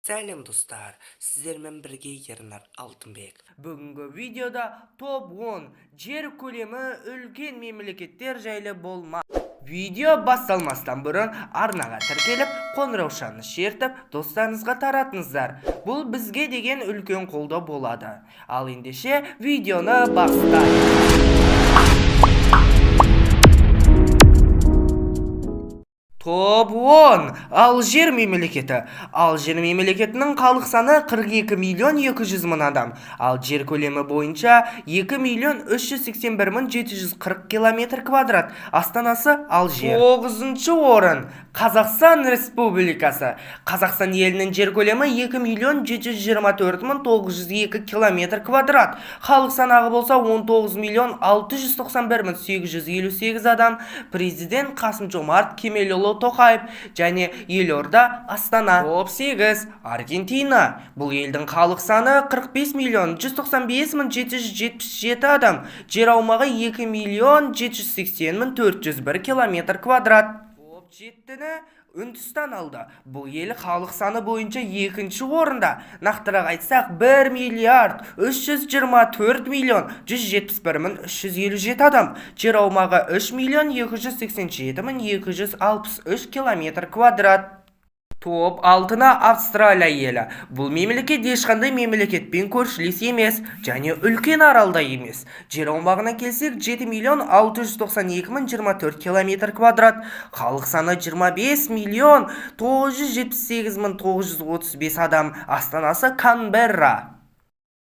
Сәлем, достар! Сіздермен бірге Ернар Алтынбек. Бүгінгі видеода топ-10 жер көлемі үлкен мемлекеттер жайлы болмақ. Видео басталмастан бұрын арнаға тіркеліп, қоңыраушаны шертіп, достарыңызға таратыңыздар. Бұл бізге деген үлкен қолдау болады. Ал ендеше видеоны бастайық. Топ 10. Алжир мемлекеті. Алжир мемлекетінің халық саны 42 миллион 200 мың адам. Ал жер көлемі бойынша 2 миллион 381 мың 740 километр квадрат. Астанасы Алжир. 9 орын. Қазақстан Республикасы. Қазақстан елінің жер көлемі 2 миллион 724 мың 902 километр квадрат. Халық санағы болса 19 миллион 691 мың 858 адам. Президент Қасым Жомарт Кемелұлы Тоқаев және елорда Астана. Топ 8. Аргентина. Бұл елдің халық саны 45 миллион 195 мың 777 адам. Жер аумағы 2 миллион 780 мың 401 километр квадрат. Топ 7-ні Үндістан алды. Бұл ел халық саны бойынша екінші орында. Нақтырақ айтсақ, 1 миллиард 324 миллион 171 мың 357 адам. Жер аумағы 3 миллион 287 мың 263 километр квадрат. Топ алтыны Австралия елі. Бұл мемлекет ешқандай мемлекетпен көршілес емес және үлкен аралда емес. Жер аумағына келсек, 7 миллион 692 мың 24 километр квадрат. Халық саны 25 миллион 978 мың 935 адам. Астанасы Канберра.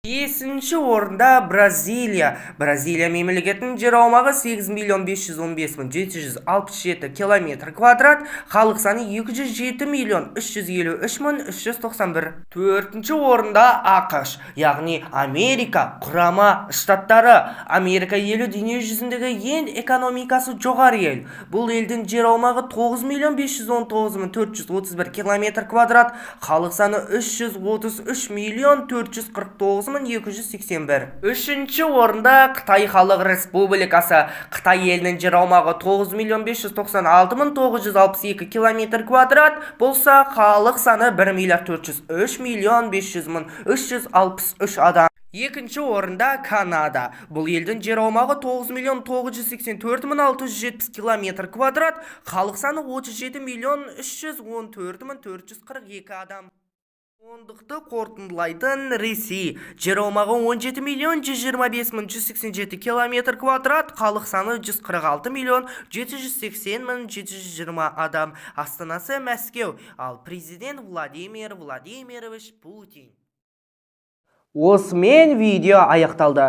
Бесінші орында Бразилия. Бразилия мемлекетінің жер аумағы 8 миллион 515 мың 767 километр квадрат, халық саны 207 миллион 353 мың 391. Төртінші орында АҚШ, яғни Америка Құрама Штаттары. Америка елі дүние жүзіндегі ең экономикасы жоғары ел. Бұл елдің жер аумағы 9 миллион 519 мың 431 километр квадрат, халық саны 333 миллион 449 мың 281. Үшінші орында Қытай Халық Республикасы. Қытай елінің жер аумағы 9 миллион 596 мың 962 километр квадрат болса, халық саны 1 миллиард 403 миллион 500 мың 363 адам. Екінші орында Канада. Бұл елдің жер аумағы 9 миллион 984 мың 670 километр квадрат, халық саны 37 миллион 314 мың 442 адам. Ондықты қорытындылайтын Ресей. Жер аумағы 17 миллион 125 мың 187 километр квадрат, халық саны 146 миллион 780 мың 720 адам. Астанасы Мәскеу, ал президент Владимир Владимирович Путин. Осымен видео аяқталды.